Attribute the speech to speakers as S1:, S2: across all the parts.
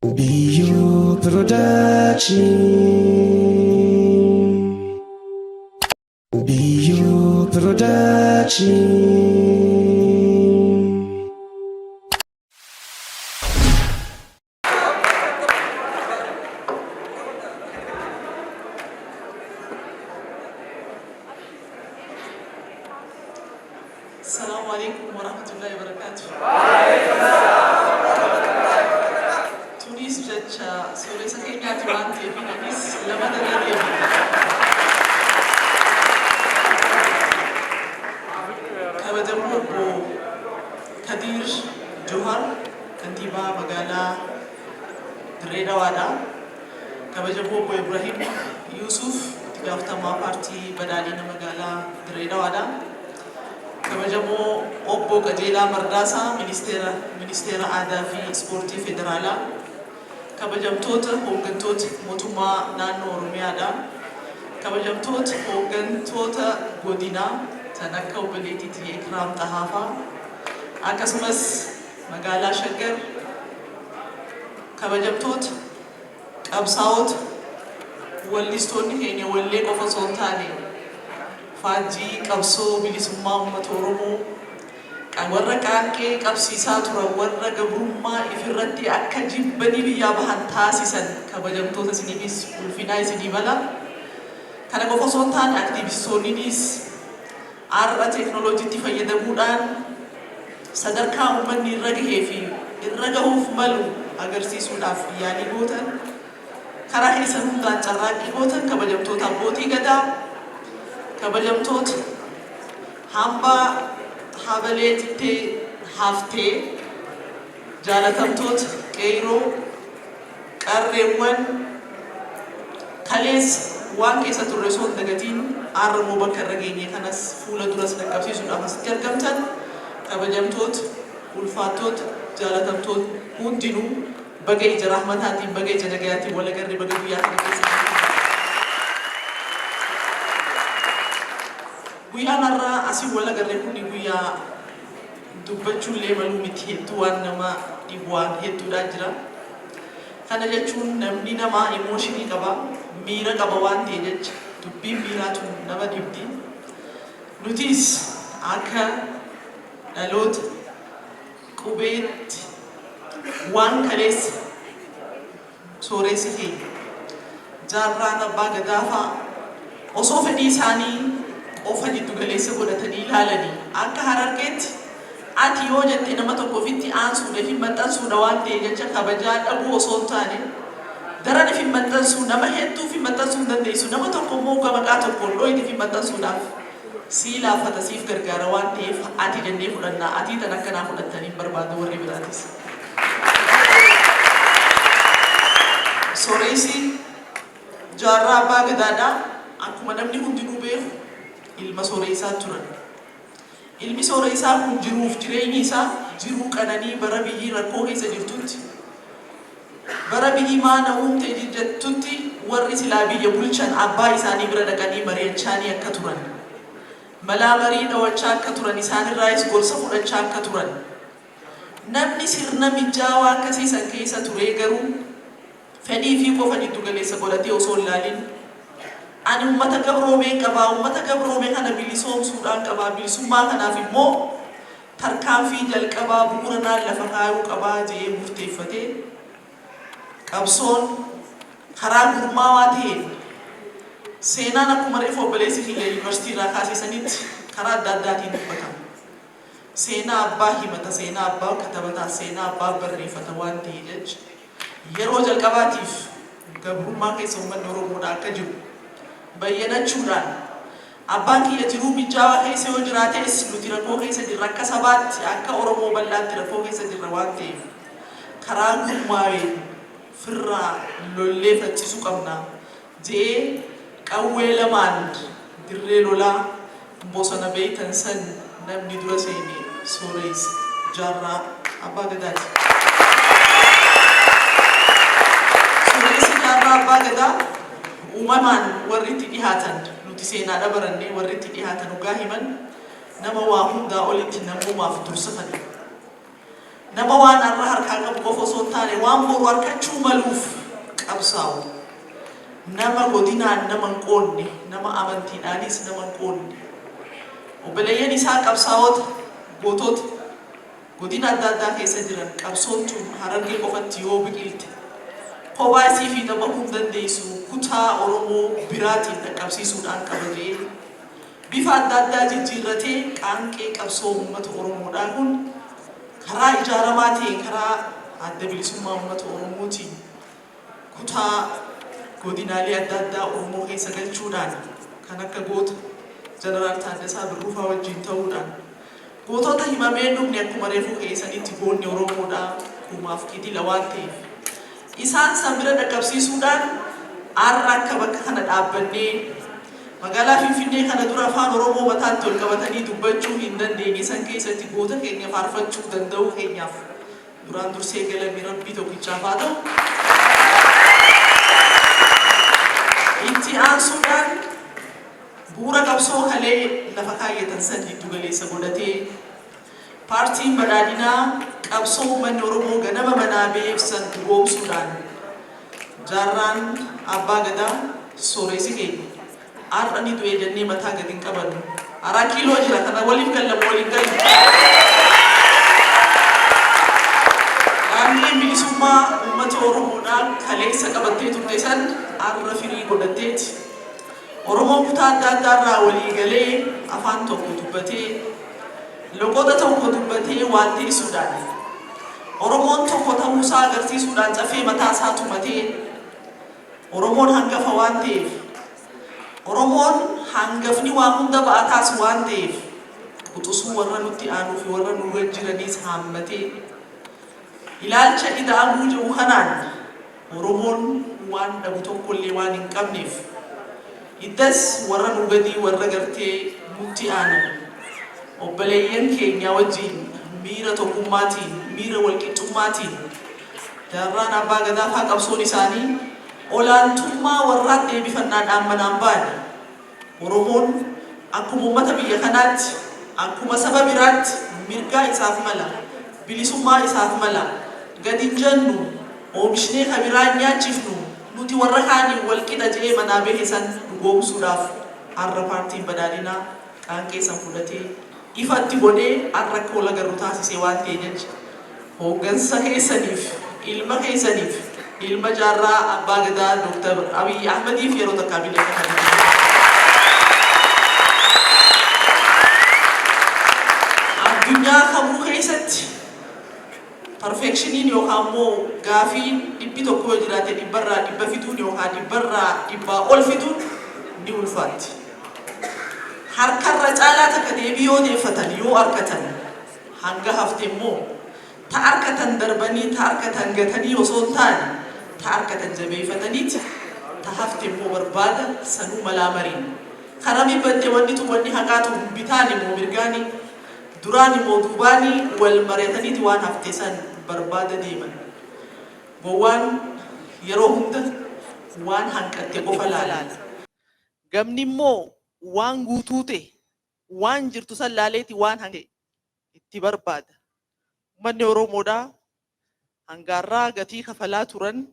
S1: BU Production. BU Production.
S2: السلام عليكم ورحمة الله وبركاته. Tunis jecha sooressa keenyaati waan ta'eef anis lama irra deebi'a. Kabajamoo Obbo Kadiir Juhar, kantiibaa magaalaa Dirree Dawaadha. Kabajamoo Obbo Ibrahim Yuusuf, itti gaafatamaa Paartii Badhaadhina magaalaa Dirree Dawaadha. Kabajamoo Obbo Qajeelaa Mardaasaa, Ministeera Ministeera Aadaa fi Ispoortii Federaalaa. Kabajamtoota hooggantoota mootummaa naannoo Oromiyaadha. Kabajamtoota hooggantoota godinaa tan akka obboleettii tiyya Ikraam Xahaafaa, akkasumas magaalaa Shaggar, kabajamtoota qabsaa'ota, wallistoonni keenya wallee qofa osoo hin taane faajjii qabsoo bilisummaa uummata Oromoo warra qaanqee qabsiisaa turan, warra gabrummaa ifirratti akka jibbanii biyyaa bahan taasisan, kabajamtoota, isiniifis ulfinaa isinii mala. Kana qofa osoo hin taane, aktiivistoonninis har'a teeknooloojiitti fayyadamuudhaan sadarkaa uummanni irra gahee fi irra gahuuf malu agarsiisuudhaaf yaalii gootan, karaa keessan hundaan carraaqqii gootan, kabajamtoota abbootii gadaa, kabajamtoota hambaa habalee tittee haftee, jaalatamtoota qeerroo, qarreewwan, kaleessa waan keessa turre osoo hin dagatiin har'a immoo bakka irra geenye kanas fuula duras dhaqqabsiisuudhaaf asitti argamtan, kabajamtoota, ulfaattoota, jaalatamtoota hundinuu, baga ija rahmataatiin, baga ija nagayaatiin wal agarre, baga guyyaa kana keessa. Guyyaan har'aa asii wal agarre kun guyyaa dubbachuullee maluu miti. Hedduu waan nama dhibu waan hedduudhaa jira. Kana jechuun namni namaa emotion qaba, miira qaba waan ta'e jecha dubbiin miiraatu nama dhibdi. Nutis akka dhaloota qubeetti waan kaleessa sooressi keenya Jaarraan Abbaa Gadaafaa osoo fedhii isaanii qofa jiddu galeessa godhatanii ilaalanii, akka Harargeetti ati yoo jette nama tokko ofitti aansuudha fi maxxansuudha waan ta'e jecha, kabajaa dhabuu osoo hin taane, daran ifi maxxansuu, nama hedduu fi maxxansuu hin dandeessu, nama tokko immoo uga maqaa tokkoon dhoyite fi maxxansuudhaaf sii laaffata, siif gargaara waan ta'eef ati jennee fudhannaa. Atii tan akkanaa fudhattanii hin barbaadu warri biraatis. Sooressi Jaarraa Abbaa Gadaadhaa akkuma namni hundinuu beeku ilma sooressaa turan. Ilmi sooressaa kun jiruuf jireenyi isaa jiruu qananii, bara biyyi rakkoo keessa jirtutti, bara biyyi maana uumte jettutti, warri silaa biyya bulchan abbaa isaanii bira dhaqanii mari'achaanii akka turan, malaa marii dhawachaa akka turan, isaanirraayis gorsa fudhachaa akka turan, namni sirna mijaawaa akkasii san keessa turee garuu fedhii fi qofa jiddu galeessa godhatee osoo hin laalin, ani ummata gabroomeen qabaa, ummata gabroome kana bilisoomsuudhaan qabaa, bilisummaa kanaaf immoo tarkaanfii jalqabaa bu'uura naan lafa kaayuu qabaa jedhee murteeffatee, qabsoon karaa gurmaawaa ta'een, seenaan akkuma reefu obboleessi kiyya yuunivarsiitii irraa kaasisanitti karaa adda addaatiin dubbatama. Seenaa abbaa himata, seenaa abbaa katabataa, seenaa abbaa barreeffata waan ta'e jecha, yeroo jalqabaatiif gabrummaa keessa uummanni Oromoodha akka jiru bayyanachuudhaan, abbaan kiyya jiruu mijaawaa keessa yoo jiraates nuti rakkoo keessa jirra, akka sabaatti, akka Oromoo bal'aatti rakkoo keessa jirra waan ta'eef, karaa gurmaa'een firraa lollee faccisuu qabna jee qawwee lamaan dirree lolaa bosona beeytan san namni dura seene Sooreessa Jaarraa Abbaa Gadaati. Sooressi Jaarraa Abbaa Gadaa uumamaan warri itti dhihaatan, nuti seenaadha barannee, warri itti dhihaatan dhugaa himan, nama waa hundaa olitti namoomaaf dursa kennu. Nama waan har'a harkaa qabu qofa osoo hin taane waan boru harkachuu maluuf qabsaa'u. Nama godinaan nama hin qoodne, nama amantiidhaanis nama hin qoodne. Obboleeyyan isaa qabsaa'ota, gootota godina adda addaa keessa jiran, qabsoon tun Harargee qofatti yoo biqilte kophaa isii fiixa bahuu hin dandeessu, kutaa Oromoo biraatiin dhaqqabsiisuudhaan qaba je'ee bifa adda addaa jijjiirratee qaanqee qabsoo ummata Oromoodhaa kun karaa ijaaramaa ta'een, karaa Adda Bilisummaa Ummata Oromootiin kutaa godinaalee adda addaa Oromoo keessa galchuudhaan, kan akka goota Jeneraal Taaddasaa Birruufaa wajjiin ta'uudhaan, gootota himamee hin dhumne, akkuma reefuu keessanitti goonni Oromoodhaa kumaaf kitila waan ta'eef isaan san bira dhaqqabsiisuudhaan har'a akka bakka kana dhaabbannee magaalaa Finfinnee kana dura afaan Oromoo mataatti ol qabatanii dubbachuu hin dandeenye san keessatti goota keenya faarfachuu danda'uu keenyaaf duraan dursee galanni Rabbii tokkichaaf haa ta'u. Itti aansuudhaan bu'uura qabsoo kalee lafa kaayyatan san giddu galeessa godhatee Paartiin Badhaadhinaa qabsoo uummanni Oromoo ganama manaa baheef san dhugoomsuudhaan Jaarraan Abbaa Gadaa sooreessi keenya har'a ni du'e jennee mataa gadi hin qabannu. Araa Kiiloo jira, kana waliif galla moo waliin gallu? Qaanqeen bilisummaa uummata Oromoodhaa kaleessa qabattee turte san har'a firii godhatteeti. Oromoon kutaa adda addaa irraa walii galee afaan tokko dubbatee, loqoda tokko dubbatee waalteessuudhaan, Oromoon tokko ta'uu isaa agarsiisuudhaan caffee mataa isaa tumatee, Oromoon hangafa waan ta'eef, Oromoon hangafni waa hunda ba'ataas waan ta'eef, quxusuu warra nutti aanuu fi warra nuu gad jiraniis haammatee, ilaalcha ida'amuu jedhu kanaan Oromoon waan dhabu tokkollee waan hin qabneef, iddas warra nuu gadii, warra gartee nutti aanan obboleeyyan keenya wajjiin miira tokkummaatiin, miira walqixxummaatiin, Jaarraan Abbaa Gadaa faa qabsoon isaanii olaantummaa warraat deebifannaa dhaammanaan baane. Oromoon akkuma ummata biyya kanaatti, akkuma saba biraatti mirgaa isaaf mala, bilisummaa isaaf mala, gad hin jannu, oomishnee ka biraa hin nyaachifnu, nuti warra kaaniin wal qixa je'ee manaa bahe san dhugoomsuudhaaf arra Paartiin Badhaadhinaa qaanqee san fudhatee ifatti godhee arra akka wal agarru taasise waan ta'e jecha hooggansa keessaniif, ilma keessaniif, ilma Jaarraa Abbaa Gadaa Dr. Abiy Ahmediif yeroo takkaa bilee akka. Addunyaa kamuu keessatti perfectioniin yookaan immoo gaafiin 100 yoo jiraate, 100% fiduun yookaan 100% ol fiduun ni ulfaatti. Harkarra caalaa takka deebii yoo deeffatan, yoo arkatan, hanga hafte immoo ta arkatan darbanii ta arkatan gatanii osoo hin taane, ta arkatan jabeeffataniiti ta hafte immoo barbaada sanuu malaa mariin. Karami badde wanni tun, wanni haqaatu bitaani moo mirgaani, duraani moo duubaani, wal mari'ataniiti waan hafte san barbaada deeman. Gowwaan yeroo hunda waan hanqatte qofa laala. Gamni immoo waan guutuu ta'e, waan jirtu san laaleeti waan hanqate itti barbaada. Uummanni Oromoodhaa hangaarraa gatii kafalaa turan,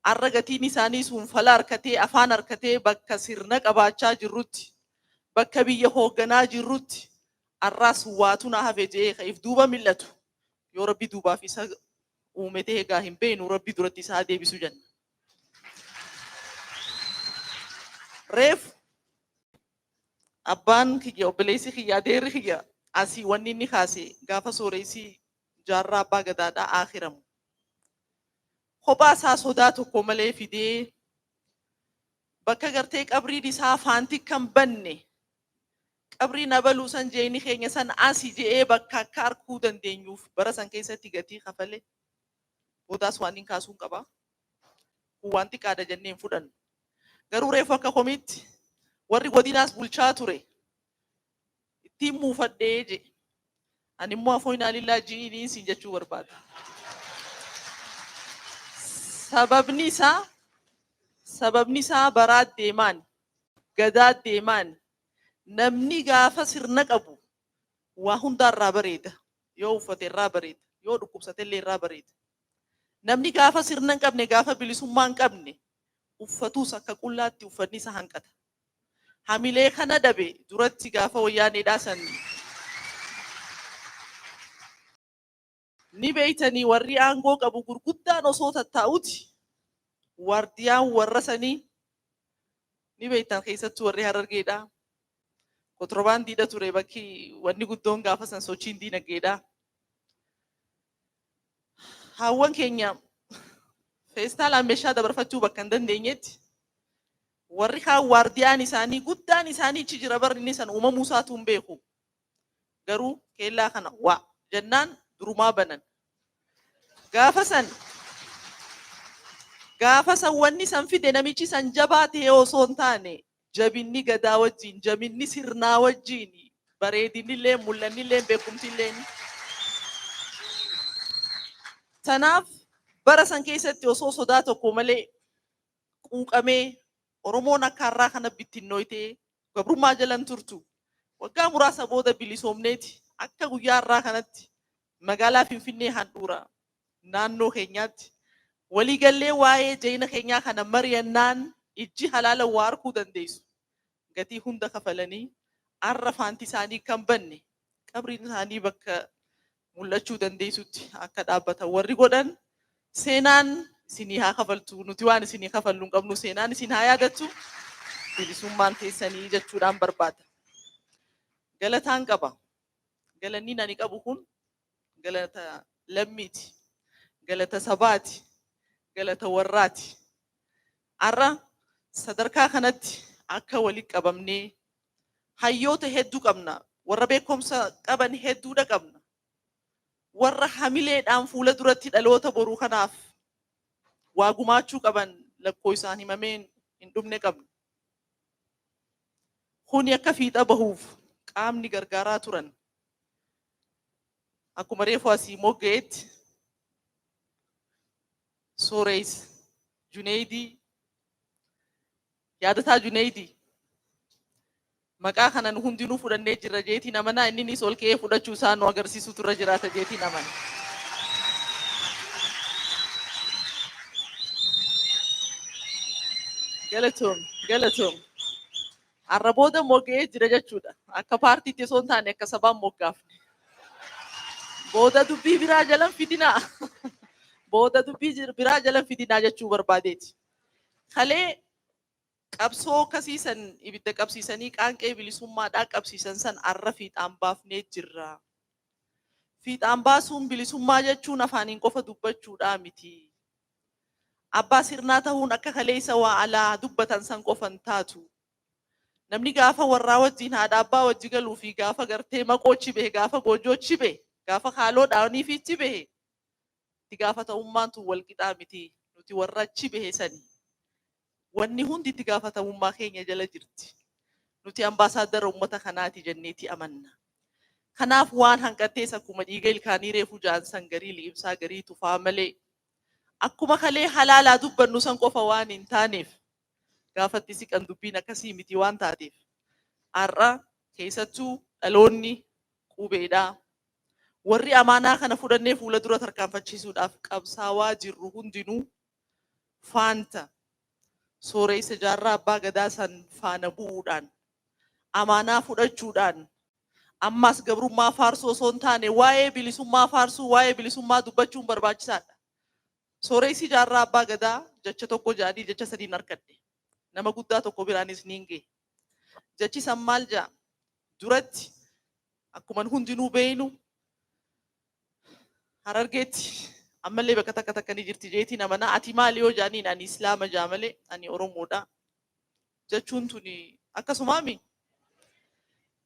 S2: har'a gatiin isaanii sun fala harkatee, afaan harkatee, bakka sirna qabaachaa jirrutti, bakka biyya hoogganaa jirrutti, har'aas waatu na hafe je'ee ka if duuba mil'atu yoo Rabbi duubaaf isa uume ta'e egaa hin beeknu, Rabbi duratti isaa deebisu jenna. Reefu abbaan kiyya, obboleessi kiyya, adeerri kiyya asii wanni inni kaase, gaafa sooreessi Jaarraa Abbaa Gadaadhaa aakhiramu kophaa isaa sodaa tokko malee fidee bakka gartee qabriin isaa faanti kan banne, qabriin abaluu san jeeyni keenya san asi je'ee bakka akka arkuu dandeenyuuf bara san keessatti gatii kafale. Boodaas waan hin kaasuun qaba. Kun waan xiqqaadha jennee hin fudhannu. Garuu reefu akka komiitti warri godinaas bulchaa ture ittiin muufadhee je. Ani immoo afooyinaa lillaa ji'inii siin jechuu barbaada. Sababni isaa baraa deemaan, gadaa deemaan, namni gaafa sirna qabu waa hundaa irraa bareeda. Yoo uffate irraa bareeda. Yoo dhukkubsatellee irraa bareeda. Namni gaafa sirna hin qabne, gaafa bilisummaa hin qabne, uffatuus akka qullaatti uffanni isa hanqata. Hamilee kana dhabe duratti gaafa Wayyaaneedhaa san ni beeytanii, warri aangoo qabu gurguddaan osoo tattaa'uti waardiyaan warra sanii ni beeytan, keessattuu warri Harargeedhaa. Kontiroobaandiidha ture bakki wanni guddoon gaafa san sochiin diinagdeedha. Haawwan keenya feestaalaan meeshaa dabarfachuu bakka hin dandeenyetti warri kaan waardiyaan isaanii guddaan isaanii achi jira, barri inni san uumamuu isaatu hin beeku. Garuu keellaa kana waa jennaan durumaa banan. Gaafa san wanni san fide namichi san jabaa ta'ee osoo hin taane, jabinni Gadaa wajjin, jabinni sirnaa wajjin, bareedinni illee, mul'anni illee, beekumti illee. Tanaaf bara san keessatti osoo sodaa tokko malee quuqamee Oromoon akka har'aa kana bittinnooytee gabrummaa jalan turtu. Waggaa muraasa booda bilisoomneeti akka guyyaa har'aa kanatti magaalaa Finfinnee handhuura naannoo keenyaatti waliigallee waa'ee jeena keenyaa kana mari'annaan ijji halaala waa arguu dandeessu. Gatii hunda kafalanii arra faanti isaanii kan banne, qabriin isaanii bakka mul'achuu dandeessutti akka dhaabbatan warri godhan, seenaan isinii haa kafaltu. Nuti waan isinii kafallu hin qabnu. Seenaan isin haa yaadattu, bilisummaan teessanii jechuudhaan barbaada. Galataan qaba. Galanni ani qabu kun galata lammiiti. Galata sabaati. Galata warraati. Har'a sadarkaa kanatti akka walitti qabamnee hayyoota hedduu qabna. Warra beekumsa qaban hedduudha qabna. Warra hamileedhaan fuula duratti dhaloota boruu kanaaf waa gumaachuu qaban lakkoo isaan himameen hin dhumne qabna. Kuni akka fiixa bahuuf qaamni gargaaraa turan, akkuma reefu asii mogga'etti, Sooreys Juneydii, Yaadataa Juneydii, maqaa kanan hundinuu fudhannee jirra jeetiin amanaa. Inninis ol ka'ee fudhachuu isaa nu agarsiisutu irra jiraata jeetiin amana. Galatoom, galatoom. Har'a booda mogga'ee jira jechuudha. Akka paartiitti osoo hin taane akka sabaan moggaafne. Booda dubbii biraa jalan fidinaa. Booda dubbii biraa jalan fidinaa jechuu barbaadeeti. Kalee qabsoo kasiisan ibidda qabsiisanii qaanqee bilisummaadhaa qabsiisan san arra fiixaan baafnee jirra. Fiixaan baasuun bilisummaa jechuun afaaniin qofa dubbachuudhaa miti. Abbaa sirnaa ta'uun akka kaleessa waa alaa dubbatan san qofa hin taatu. Namni gaafa warraa wajjin, haadha abbaa wajji galuu fi gaafa gartee maqoochi bahe, gaafa goojoochi bahe, gaafa haaloo dhaanii fiichi bahe, itti gaafatamummaan tun wal qixaa miti. Nuti warra achi bahe sani. Wanni hundi itti gaafatamummaa keenya jala jirti. Nuti ambaasaaddara uummata kanaati jenneeti amanna. Kanaaf waan hanqattees akkuma dhiiga ilkaanii reefu ja'an san garii liqimsaa garii tufaa malee, akkuma kalee halaalaa dubbannu san qofa waan hin taaneef, gaafatti siqan dubbiin akkasii miti waan taateef, har'a keessattuu dhaloonni qubeedhaa warri amaanaa kana fudhannee fuula dura tarkaanfachiisuudhaaf qabsaawaa jirru hundinuu faanta Sooreysa Jaarraa Abbaa Gadaa san faana bu'uudhaan, amaanaa fudhachuudhaan, ammaas gabrummaa faarsuu osoo hin taane waa'ee bilisummaa faarsuu, waa'ee bilisummaa dubbachuun barbaachisaadha. Sooreysi Jaarraa Abbaa Gadaa jecha tokko jedhanii jecha sadiin harkadhe. Nama guddaa tokko biraanis niin gahe. Jechi san maal jedha? Duratti akkuma hundinuu beeynu Harargeetti ammallee bakka takka takka ni jirti jeetiin amanaa. Ati maali yoo jedhaniin, ani Islaama jaa malee ani Oromoodha jechuun tuni akkasumaami.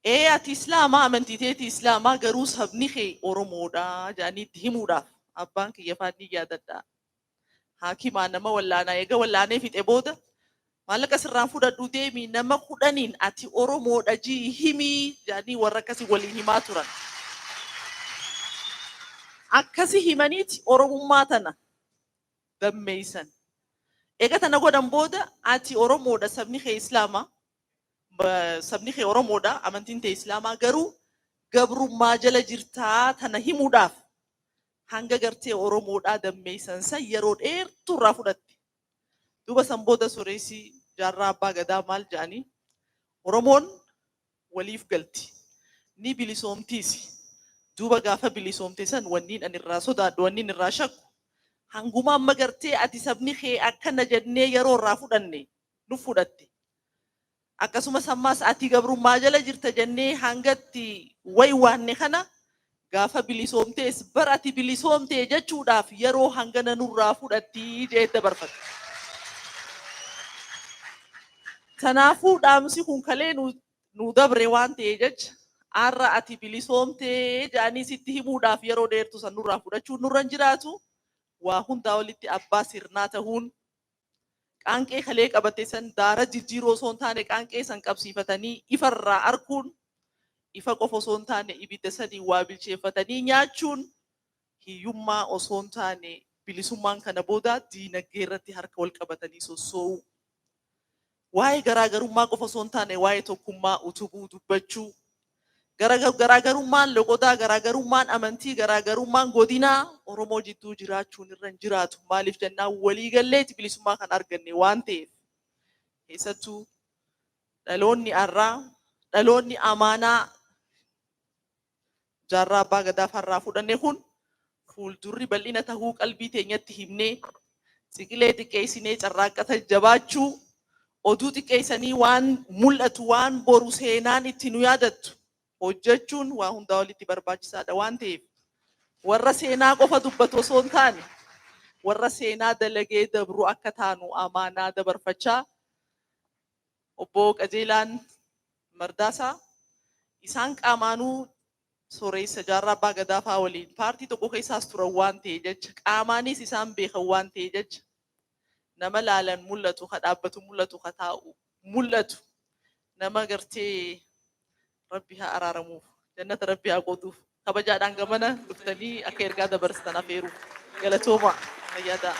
S2: Ee, ati Islaamaa, amantii teeti Islaamaa, garuu sabni kee Oromoodha jedhanii itti himuudhaaf abbaan kiyya faan ni yaadadha. Haakimaa nama wallaanaa eega wallaanee fixe booda, maallaqa sirraan fudhadhu, deemii nama 10n ati Oromoodha jii himii jedhanii warra akkasii waliin himaa turan. Akkasi himaniiti Oromummaa tana dammeeysan. Eega tana godhan booda, ati Oromoodha, sabni kee Islaamaa, sabni kee Oromoodha, amantiin tee Islaamaa, garuu gabrummaa jala jirtaa tana himuudhaaf. Hanga gartee Oromoodhaa dammeeysan san yeroo dheertuu irraa fudhatte. Duuba san booda Soreessi Jaarraa Abbaa Gadaa maal jedhanii? Oromoon waliif galti. Ni bilisoomtiisi. Duuba gaafa bilisoomte san wanniin ani irraa sodaadhu, wanniin irraa shakku, hanguma amma gartee ati sabni kee akkana jennee yeroo irraa fudhanne nu fudhatte. Akkasumas ammaas ati gabrummaa jala jirta jennee hangatti waywaanne kana, gaafa bilisoomtees bar ati bilisoomte jechuudhaaf yeroo hangana nurraa fudhatti jee dabarfatte. Kanaafuu dhaamsi kun kalee nu dabre waan ta'e jecha, har'a ati bilisoomtee jedhanii sitti himuudhaaf yeroo dheertu san nurraa fudhachuun nurra hin jiraatu. Waa hundaa olitti abbaa sirnaa tahuun, qaanqee kalee qabate san daara jijjiiroo osoo hin taane qaanqee san qabsiifatanii ifarraa arkuun, ifa qofa osoo hin taane ibidda sanii waa bilcheeffatanii nyaachuun, hiyyummaa osoo hin taane bilisummaan kana booda diinagdee irratti harka wal qabatanii sossoo'uu. Waa'ee garaagarummaa qofa osoo hin taane waa'ee tokkummaa utubuu dubbachuu. Garaagarummaan loqodaa, garaagarummaan amantii, garaagarummaan godinaa Oromoo jidduu jiraachuun irra hin jiraatu. Maaliif jennaan, waliigalleeti bilisummaa kan arganne waan ta'eef. Keessattuu dhaloonni har'aa, dhaloonni amaanaa Jaarraa Abbaa Gadaa farraa fudhanne kun, fuuldurri bal'ina tahuu qalbii teenyatti himnee, ciqilee xiqqeessinee carraaqqata jabaachuu, oduu xiqqeessanii waan mul'atu, waan boru seenaan itti nu yaadattu hojjechuun waa hundaa olitti barbaachisaadha waan ta'eef, warra seenaa qofa dubbatu osoo hin taane warra seenaa dalagee dabru akka taanu amaanaa dabarfachaa, Obbo Qajeelaan Mardaasaa isaan qaamaanuu Sooressa Jaarraa Abbaa Gadaa fa'aa waliin paartii tokko keessaas turan waan ta'e jecha, qaamaanis isaan beekan waan ta'e jecha, nama laalan mul'atu, ka dhaabbatu mul'atu, ka taa'u mul'atu, nama gartee Rabbi haa araaramuuf, jannata Rabbi haa qooduuf, kabajaadhaan gamana dhuftanii akka ergaa dabarsitan afeeruuf. Galatooma, fayyaa ta'a.